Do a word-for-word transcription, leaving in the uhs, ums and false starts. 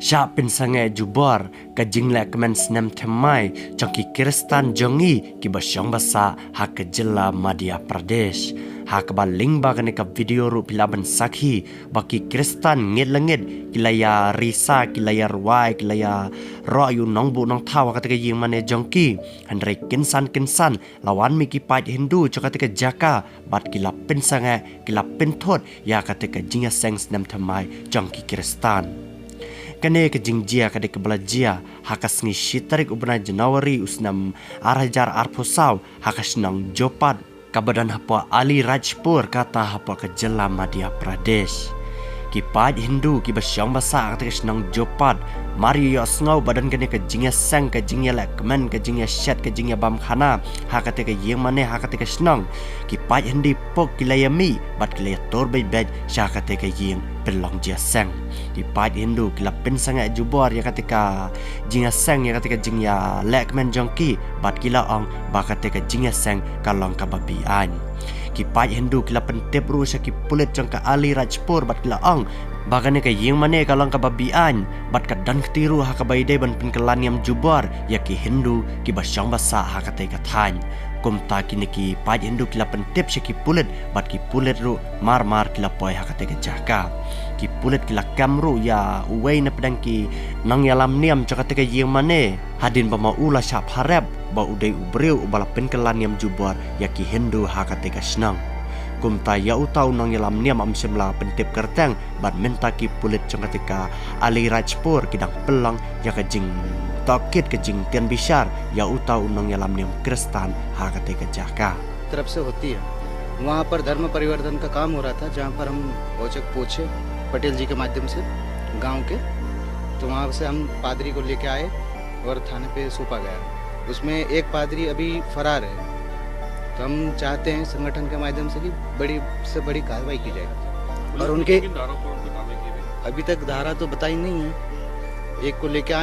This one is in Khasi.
Shah pynsangeh jubor ka jingleh kmen snem thymmai jong ki Khristan jong ngi kiba shong ba sah ha ka jylla Madhya Pradesh. Ha kaba lyngba kane ka video ruh phi lah ban sakhi ba ki Khristan ngit la ngit ki la ïa risa, ki la ïa rwai, ki la ïa roh ïa u nongbuh nongthaw ha kata ka ïing mane jong ki. Hynrei kynsan kynsan la wan mih ki paid Hindu jong kata ka jaka bad ki la pynsangeh, ki la pynthut ïa kata ka jingïaseng snem thymmai jong ki Khristan. Kane ka jingjia ka dei kaba la jia ha ka sngi shi tarik u bnai January u snem ar hajar arphew saw ha ka shnong Jopat, kaba don hapoh Alirajpur, kata hapoh ka jylla Madhya Pradesh. Ki paid Hindu kiba shong ba sah ha kata ka shnong Jopat, mar ïohsngew ba don kane ka jingïaseng, ka jingïaleh kmen, ka jingïashet, ka jingïabam khana ha kata ka ïing mane, ha kata ka shnong, ki paid Hindu pok ki la ïa mih bad ki la ïa tur beit beit sha kata ka ïing pynlong jingïaseng. Ki paid Hindu ki la pynsangeh jubor ïa kata ka jingïaseng, ïa kata ka jingïaleh kmen jong ki bad ki la ong ba kata ka jingïaseng ka long kaba be-aiñ. Ki paid Hindu ki la pyntip ruh sha ki pulit jong ka Alirajpur bad ki la ong ba kane ka ïing mane ka long kaba be-aiñ bad ka don kti ruh ha kaba ïadei ban pynkylla niam jubor ïa ki Hindu kiba shong ba sah ha kata ka thaiñ. Kumta kine ki paid Hindu ki la pyntip sha ki pulit bad ki pulit ruh mar mar ki la poi ha kata ka jaka. Ki pulit ki la kem ruh ïa uwei na pdeng ki nongïalam niam jong kata ka ïing mane, hadien ba ma u la shah pharep ba u dei u briew uba la pynkylla niam jubor ïa ki Hindu ha kata ka shnong. Kumta ïa uta u nongïalam niam ym shym la pyntip kyrteng bad mynta ki pulit jong kata ka Alirajpur ki dang pynlong ïa ka jingtohkit, ka jingtian bishar ïa uta u nongïalam niam Khristan ha kata ka jaka. तरफ से होती है। वहाँ पर धर्म परिवर्तन का काम हो रहा था, जहाँ पर हम औचक पहुँचे पटेल जी के माध्यम से गांव के, तो वहाँ से हम पादरी को लेके आए और थाने पे सौंपा गया। उसमें एक पादरी अभी फरार है, तो हम चाहते हैं संगठन के माध्यम से कि बड़ी से बड़ी कार्रवाई की जाए। और उनके किन धाराओं पर उन पे कार्रवाई की गई? अभी तक धारा तो बताई नहीं है, एक को लेके आए